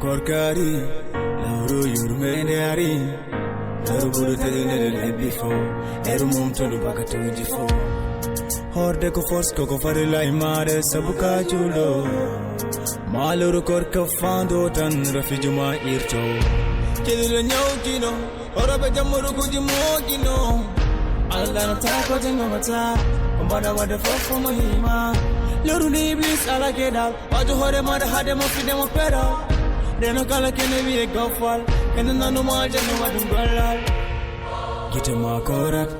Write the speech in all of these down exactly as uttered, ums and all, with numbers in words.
Korkari, lawru yurmende ari. Lawru bulu tedinere lebbi fo. Eru mum tolu baka tawji fo. Horde ko force ko ko fari lai mare sabu ka julo. Maluru korka fando tan rafi juma irto. Kidiro nyau kino. Orobe jamuru kuji mogino. Allah na tako jengo mata. Kumbada wade fofo muhima. Luru ni iblis ala kedal. Wato hore mada hade mo fide mo pero. Deno kala kene wiye gofal. Kene nanu ma jeno wadum golal. Gite ma korat.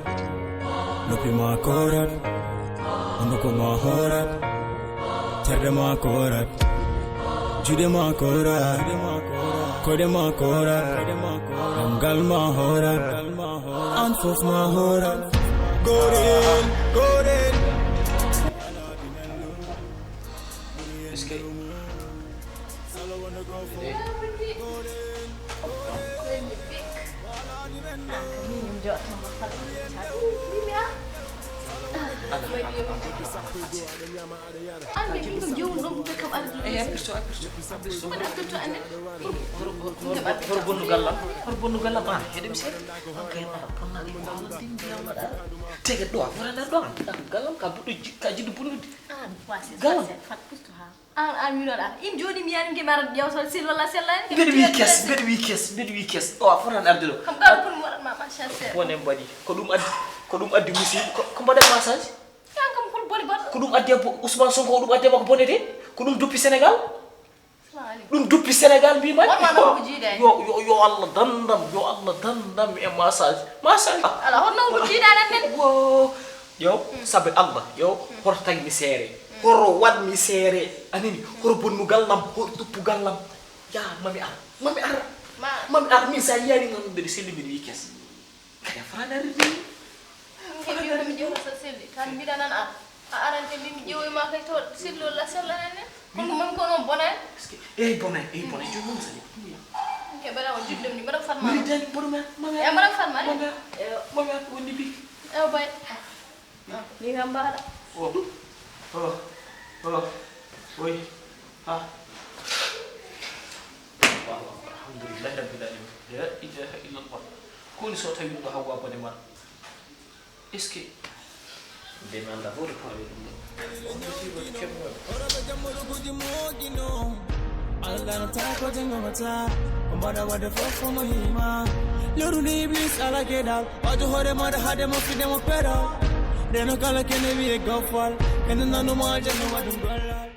Lopi ma korat. Onduko ma horat. Terde ma korat. Jude ma korat. Kode ma korat. Damgal ma horat. An fof ma horat. Goren, goren. Horo bonnugal lam? Horo bonnugal lam? Ah, heɗem seeɗa. Ok, ara, bonnani ko haalde ndiyam aɗa. Tege ɗo, a fotani ɗo, an. Galam ka buɗɗo ji-, ka jiɗɗo bonnude. Galam. An, an, mi ɗon, an. In jooɗi mi yani nge mara yawtal sil walla sella en. Mbeɗa wi kes, mbeɗa wi kes, mbeɗa wi kes. Ɗo, a fotani arde ɗo. Kam gaɗo pour mi waɗat ma massage seeɗa. Wone mbaɗi. Ko ɗum addi, ko ɗum addi musiba. Ko, ko mbaɗen massage? Yan kam hol boni baɗa? Ko ɗum addi e bo-, Ousmane Sonko, ko ɗum addi e makko bonede? Ko ɗum duppi Sénégal? Salamu aleykum. Ɗum duppi Sénégal, mbi mbaɗi. Wonma no ko jiiɗe. Yo, yo, yo Allah dandam, yo Allah dandam e massage. Massage. Ala, honno ko jiiɗe aɗa nden? Wo. Yo, sabe Allah, yo, horo tagmi seere. Horo waɗmi seere. Anini, horo bonnugal lam, horo tuppugal lam. Ya, mami ar, mami ar. Ma- Mami ar, min sa yiyani noon mbeɗa selli mbiɗa wi kes. Kadi a fotani arde ni. Min ke mbiɗo mi ƴeewa sa selli. Tan mbiɗa nan ar. A arante min mi ƴeewoy ma kay to sello la sella nan ne. Kono mami ko noon bonani. Est-ce que, ey bonani, ey bonani. Jooni noon sa ƴeewa ɗum ya. Min ke mbaɗa o juddum ni mbaɗa fatma. Mbiɗa dani mboɗo ma, mami ar. Ya mbaɗa fatma ni. Mami ar. Eyo. Mami ar woni bi. Eyo bay. Ni kam mbaɗa. Oh. Oh. Oh. Oy. Ha. Allahu akbar. Alhamdulillahi rabbil alamin. La ilaha illallah. Ko woni so tawi ɗum ɗo Hawwa bone mara? Est-ce que nde mi annda fo to fawi ɗum ɗo? Orobe jamuru kuji mogino. Allah na tako jengo mata. Kumbada wade fofo muhima. Luru ni iblis ala kedal. Wato hore mada hade mo fide mo pero. Deno kala kene wiye gofal. Kene nanu ma jeno wadum golal.